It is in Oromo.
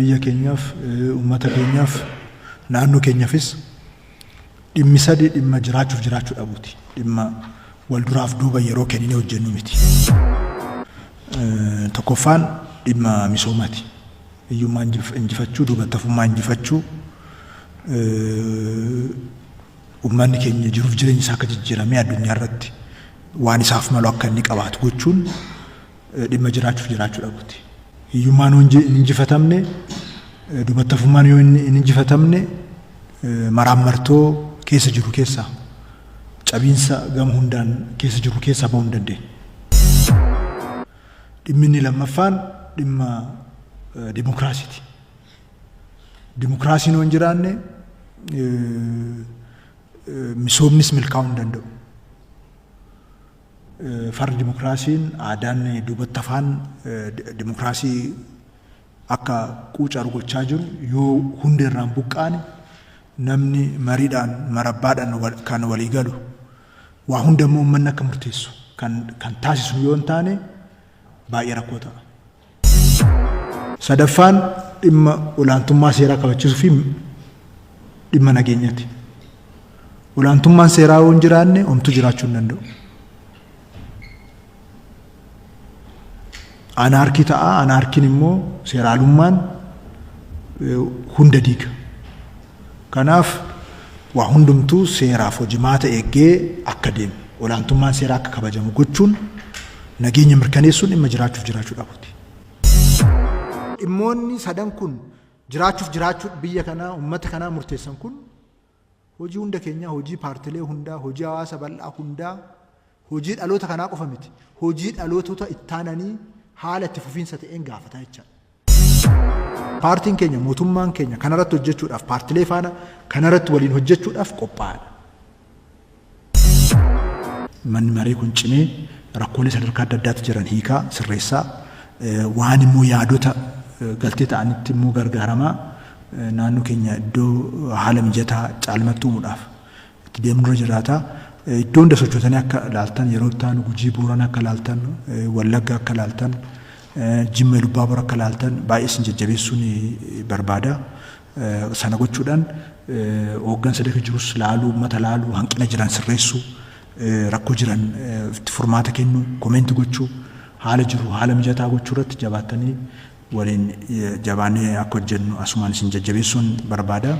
Biyya keenyaaf, uummata keenyaaf, naannoo keenyaafis dhimmi sadi dhimma jiraachuuf jiraachuu dhabuuti. Dhimma wal duraaf duuba yeroo kenninee hojjennu miti. Tokkoffaan dhimma misoomaati. Hiyyummaa injifachuu, duubatti hafummaa injifachuu, uummanni keenya jiruuf jireenyi isaa akka jijjiiramee addunyaa irratti waan isaaf malu akka inni qabaatu gochuun dhimma jiraachuuf jiraachuu dhabuuti. Hiyyummaan yoo hin injifatamne, duubatti hafummaan yoo hin injifatamne, maraammartoo keessa jiru keessaa, cabiinsa gama hundaan keessa jiru keessaa bahuu hin dandeenyu. Dhimmi inni lammaffaan dhimma dimokiraasiiti. Dimokiraasiin yoo hin jiraanne misoomnis milkaa'uu hin danda'u. Farri dimokiraasiin, aadaan duubatti hafaan dimokiraasii akka quucaru gochaa jiru yoo hundeerraan buqqaane, namni mariidhaan marabbaadhaan kan walii galu, waa hunda immoo uummanni akka murteessu kan taasisu yoo hin taane, baay'ee rakkoo ta'a. Sadaffaan dhimma olaantummaa seeraa kabachiisuu fi dhimma nageenyaati. Olaantummaan seeraa yoo hin jiraanne homtuu jiraachuu hin danda'u. Anaarkii ta'a. Anaarkiin immoo seeraalummaan hunda diiga. Kanaaf waa hundumtuu seeraaf hojimaata eeggee akka deemu, olaantummaan seeraa akka kabajamu gochuun, nageenya mirkaneessuun dhimma jiraachuuf jiraachuu dhabuuti. Dhimmoonni sadan kun, jiraachuuf jiraachuu biyya kanaa, uummata kanaa murteessan kun, hojii hunda keenyaa, hojii paartilee hundaa, hojii hawaasa bal'aa hundaa, hojii dhaloota kanaa qofa miti. Hojii dhalootota ittaananii haala itti fufiinsa ta'een gaafata jechaadha. Paartiin keenya, mootummaan keenya kanarratti hojjechuudhaaf, paartilee faana kanarratti waliin hojjechuudhaaf qophaa'aadha. Manni maree kun cimee rakkoolee sadarkaa adda addaatti jiran hiikaa, sirreessaa, waan immoo yaadota galtee ta'anitti immoo gargaaramaa naannoo keenya iddoo haala mijataa caalmatti uumuudhaaf itti deemnurra jiraata. Iddoo hunda sochootanii akka ilaaltan, yeroo itti aanu Gujii Boorana akka ilaaltan, Wallagga akka ilaaltan, Jimma Ilubbaabor akka ilaaltan baay'ee isin jajjabeessuun barbaada. Sana gochuudhaan hooggansa daka jirus laaluu, uummata laaluu, hanqina jiran sirreessuu, rakkoo jiran itti furmaata kennuu, komeenti gochuu, haala jiru haala mijataa gochuu irratti jabaattanii waliin jabaannee akka hojjennu asumaan isin jajjabeessuun barbaada.